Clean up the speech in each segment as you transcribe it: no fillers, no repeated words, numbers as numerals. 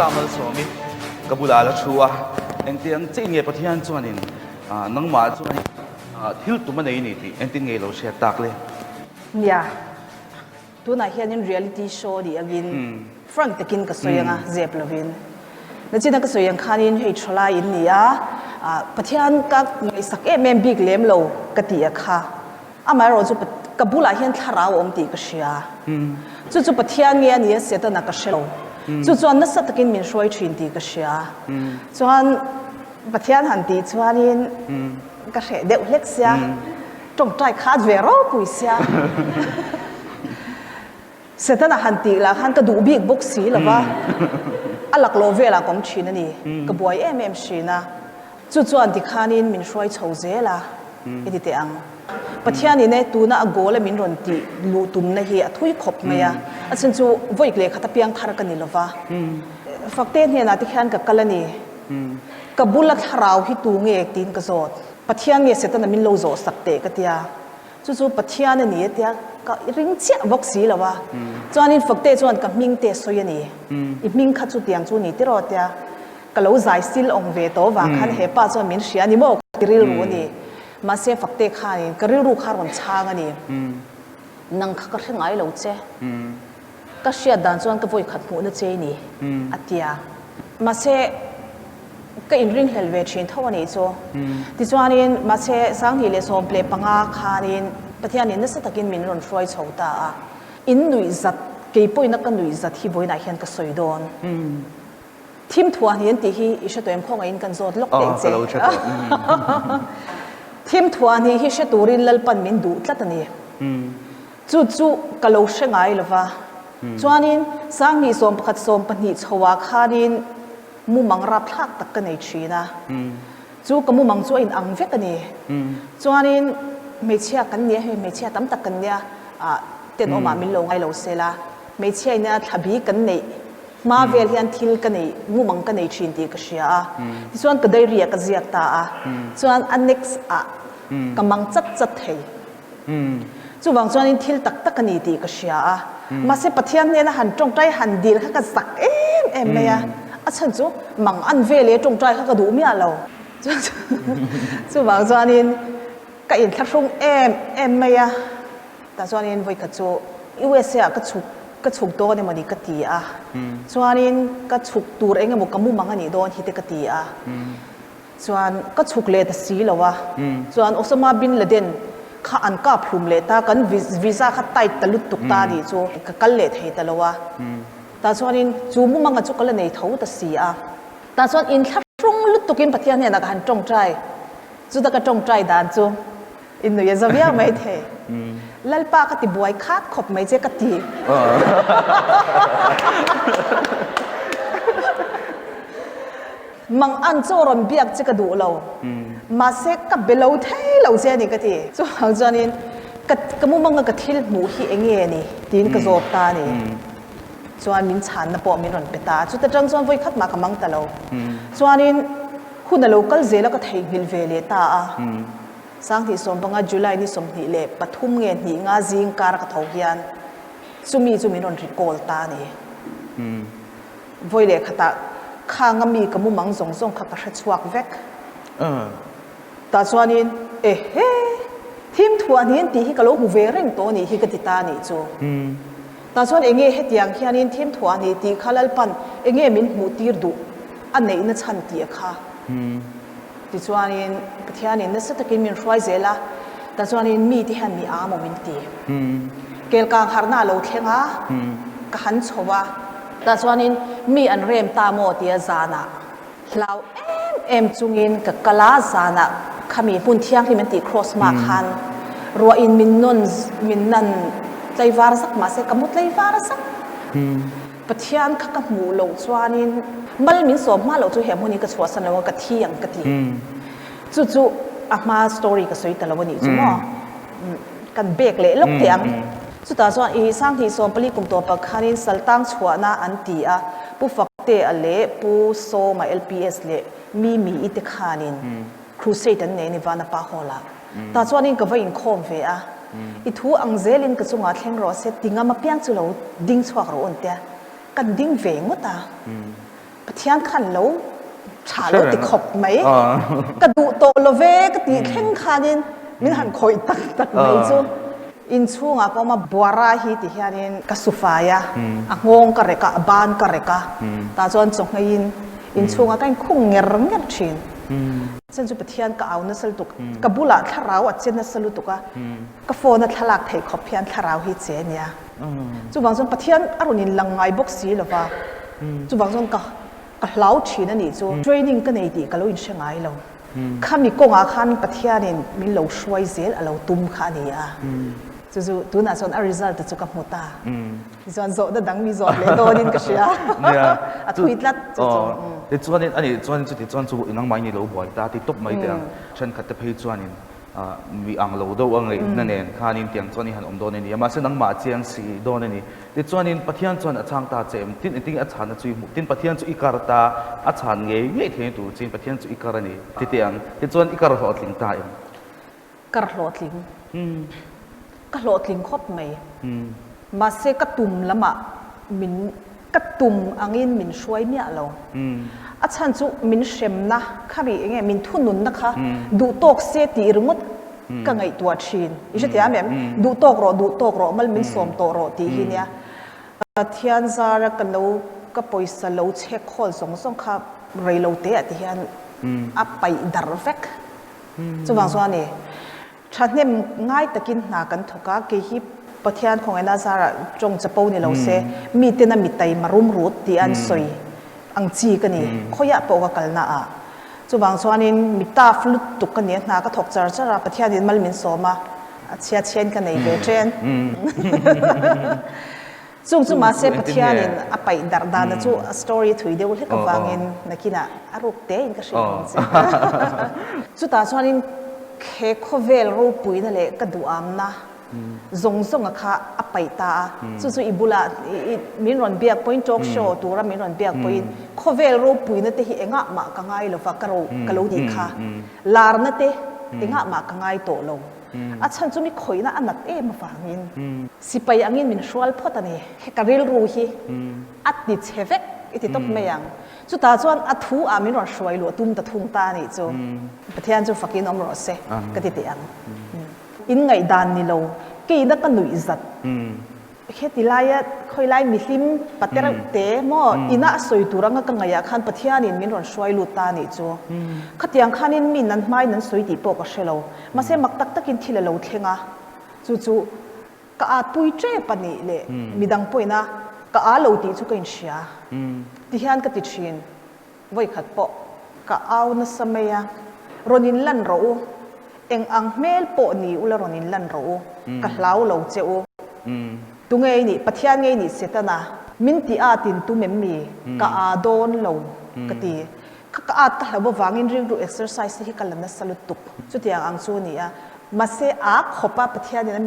ta Malsawmi ka bulah a la thu a, engtiang chiah nge Pathian chuanin nangmah chuan thil tum a nei ni tih entin ngei lo hriat tak le? Nia, tunah hianin reality show nih angin frank takin ka sawi anga zep lovin. Nachina ka sawi ang khanin hei thalai in ni a, Pathian ka ngaihsak em em bik lem lo ka tih a kha. Amaherawh chu ka bulah hian thlarau a awm tih ka hria. Chu chu Pathian nge a ni a Setana ka hre lo. Chu chuan nasa takin min hruai thin tih ka hria. Chuan Pathian han tih chuanin ka hreh deuh hlek sia, tawngtai khat ve ropui sia. Setana han tih lah khan ka duh bik bawk si lo va, a laklawh velah ka awm thin a ni. Ka buai em em thin a. Chu chuan tikhanin min hruai chho zel a, i ti teh ang. Pathianin e tuna a goal a min rawn tih luh tumna hi a thui khawp mai a, a chhan chu vawi leh khat a piang thar ka ni lo va. Fakte hnenah te khian ka kal a ni. Ka bula thlarau hi tu nge tiin ka zawt. Pathian nge Setana min lo zawh sak teh ka tia. Chu chu Pathian a ni a tia ka ring chiah bawk si lo a. Chuanin Fakte chuan ka hming te sawi a ni. I hming kha chutiang chu ni tiraw tia ka lo zai sil awng ve tawh vang khan he pa chuan min hria a ni maw ka ti rilru a ni. Mahse Fakte khanin ka rilru kha rawn chhang a ni. Nang kha ka hre ngai lo che. Ka hriat dan chuan ka vawi khat hmuhna che i ni a tia. Mahse ka inringhlel ve thin tho a nih chu. Tichuanin mahse 2015 khanin Pathianin nasa takin min rawn hruai chho ta a. In nuih zat, kei pawhin a ka nuih zat hi vawiinah hian ka sawi dawn. Thim thuah ni an tih hi i hre tawh em? Khawngaihin kan zawt lawk teh che. Thim thuah ni hi hre turin Lalpan min duh tlat a ni. Chu chu ka lo hre ngai lo va. Chuanin 2011 12 chhoah khanin mumang rapthlak tak ka nei thin a. Chu ka mumang chu a inang vek a ni. Chuanin hmeichhia kan nia hei hmeichhia tam tak kan nia tenawmah min lo ngai lo sela. Hmeichhia ina thlabi kan neih hma vel hian thil ka nei mumang ka nei thin tih ka hria a. Tichuan ka diary ah ka ziak ta a. Chuan a next ah ka mang chat chat thei. Chuvang chuanin thil tak tak a ni tih ka hria a. Mahse Pathian hnena han tawngtai han dil kha ka zak em em mai a. A chhan chu mang an ve leh tawngtai kha ka duh miah lo. Chuvang chuanin ka inthlahrung em em mai a. Tah chuanin vawikhat chu USA ah ka chhuk ka chhuk dawn emaw ni ka ti a. Chuanin ka chhuk tur eng emaw ka mumang a nih dawn hi te ka ti a. Chuan ka chhuk leh ta si lo a, chuan Osama bin Laden kha an kap hlum leh ta, kan visa kha tight ta lutuk ta nih chu ka kal leh thei ta lo a. Tah chuanin chu mumanga chu ka la nei tho ta si a. Tah chuan inthlahrung lutukin Pathian hnenah ka han tawngtai, chuta ka tawngtai dan chu in nuih a za viau mai thei. Lalpa ka ti buai khat khawp mai che ka ti. Mang an chaw rawn biak che ka duh lo, mahse ka be lo thei lo che a ni ka ti. Chuvang chuanin ka ka mumanga ka thil hmuh hi eng nge ni tiin ka zawt ta a ni. Chuan min chhanna pawh min rawn pe ta a, chuta tang chuan vawi khat mah ka mang ta lo. Chuanin hun a lo kal zel a ka theihnghilh ve leh ta a. 2015 July ni 23 nge hnih nga zing kar ka tho hian chumi chu min rawn recall ta a ni. Vawi leh khatah khanga mi ka mumang zawng zawng kha ka hre chhuak vek. Tah chuanin, Ehe! Thim thuah hnin tih hi ka lo hmu ve reng tawh anih hi ka ti ta anih chu. Tah chuan enge hetiang hianin thim thuah hnih tih kha Lalpan enge min hmuh tir duh a neihna chhan tih a kha. Tichuanin Pathianin nasa takin min hruai zel a, tah chuanin mite hian mi â maw min ti. Kelkang harhna a lo thleng a, ka han chho a. Tah chuanin mi an rem ta maw tia zanah hlau em em chungin ka kal a, zanah khami hmun thianghlim an tih cross hma khan ruahin min nawn min nan tlaivar zak mahse ka mu tlaivar zak. Pathian kha ka hmuh loh chuanin mal min sawm hma loh chu he hmun hi ka chhuahsan lo a, ka thi ang ka ti. Chu chu a hma story ka sawi ta lo a nih chu maw? Kan bek leh lawk teh ang. Chutah chuan i 2014 kum tawpah khanin Saltang chhuahna an ti a, Pu Faktea leh Pu Sawma LPS leh Mimi i te khanin crusade an nei a ni Vanapa Hall-ah. Tah chuanin ka va inkhawm ve a, I thu ang zelin ka chungah thleng rawh se, ti ngam apiang chu lo ding chhuak rawh u an tia, kan ding ve ngawt a. Pathian khan lo tha lo ti khawp mai. Ka duh tawh lo ve ka tih thleng khanin min han khawih tak tak mai chu. Inchhungah ka awm a, Buara hi ti hianin ka su fai a, a nghawng ka rek a, a ban ka rek a, tah chuan chawhngeiin inchhungah ka inkhung nger nger thin. Chuan chu Pathian ka au nasa lutuk, ka bulah thlarau a che nasa lutuk a, ka phone a thlalak theih khawp hian thlarau hi che a nia. Chuvang chuan Pathian a rawn inlang ngai bawk si lo va, chuvang chuan ka ka hlau thin a nih chu. Training ka nei tih ka lo inhre ngai lo. Khami kawngah khan Pathianin min lo hruai zel a lo tum kha a ni a. Chu chu tunah chuan a result chu ka hmu ta. Tichuan zawhna dang mi zawt leh dawnin ka hria. A thui tlat chu chu. Tichuanin a nih chuan chuti chuan chu nangmah in i lo buai ta ti tawp mai teh ang. Thenkhat te phei chuanin mi ang lo deuh a ngaihna nen khanin tiang chuan i han awm dawn a ni a, mahse nangmah a chiang si dawn a ni. Tichuanin Pathian chuan a chhang ta che em? Tin, engtin a chhanna chu i hmuh? Tin, Pathian chu i kar ta, a chhan ngei ngei thei tur chin Pathian chu i kar a ni ti teh ang. Tichuan i kar hlawhtling ta em? Kar hlawhtling. Ka hlawhtling khawp mai. Mahse ka tum lamah min ka tum angin min hruai miah lo. A chhan chu min hremna kha ri enge min thununna kha duh tawk se tih ringawt ka ngaihtuah thin. I hrethiam em? Duh tawk rawh, duh tawk rawh, mal min sawm tawh rawh tih hi nia. Pathian zara ka lo ka pawisa lo chhek khawl zawng zawng kha rei lo te ah ti hian a paih darh vek. Chuvang chuan i Thahnem ngai takin hna kan thawk a, kei hi Pathian khawngaihna zarah tawng chapo ni lo se, miten a mitai marum rut tih an sawi ang chi ka ni, khawiah pawh ka kalna ah. Chuvang chuanin mi tough lutuk ka ni a, hna ka thawk char char a, Pathianin mal min sawm a, a chhia chhiain ka nei ve ṭen. Chung chu mahse Pathianin a paih darh dana chu a story thui deuh hlek avangin nakinah a ruk tein ka hrilh ang che. Chutah chuanin he khawvel ropuina leh ka duhamna zawng zawnga kha a paih ta a, chu chu i bulah min rawn biak pawhin talk show tura min rawn biak pawhin khawvel ropuina te hi engah mah ka ngai lova ka ro ka lo nih kha larna te engah mah ka ngai tawh lo. A chhan chu mi khawihna a nat em avangin sipai angin min hrual phawt a ni. He ka rilru hi a ti chhe vek i ti tawp mai ang. Chutah chuan a thu ah min rawn hruai luh a tum ta thung ta a nih chu. Pathian chu fakin awm rawh se ka ti teh ang. In ngaihdan ni lo, keina ka nuih zat. Heti laia khawilai mihlim pate reuh te maw ina a sawi tur anga ka ngaihah khan Pathianin min rawn hruai lut ta anih chu. Khatiang khanin mi nan hmain an sawi tih pawh ka hre lo. Mahse mak tak takin thil a lo thleng a, chu chu ka atpui tep a nih leh midang pawhin a ka a lo tih chu ka inhria ti hian ka ti thin. Vawikhat pawh ka au nasa mai a, rawn in lan rawh u, eng ang hmel pawh ni ula rawn in lan rawh u, ka hlau lo che u. Tunge i nih, Pathian nge i nih Setana? Min ti at in tum em mi? Ka aa dawn lo ka ti. Kha ka at ka hlauh avangin rilru exercise te hi ka la nasa lutuk. Chutiang ang chu a ni a, mahse aa khawp a Pathianin a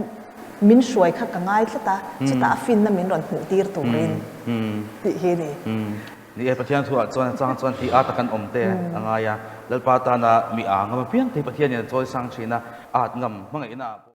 min hruai kha ka ngai tlat a, chutah a finna min rawn hmuh tir turin tih hi a ni. Ni e, Pathian thuah chuan a chang chuan tih ata kan awm te a ngai a, Lalpa tana mi aa ngam apiang te hi Pathianin a chawi sang thin a, at ngam hmangaihna ah pawh.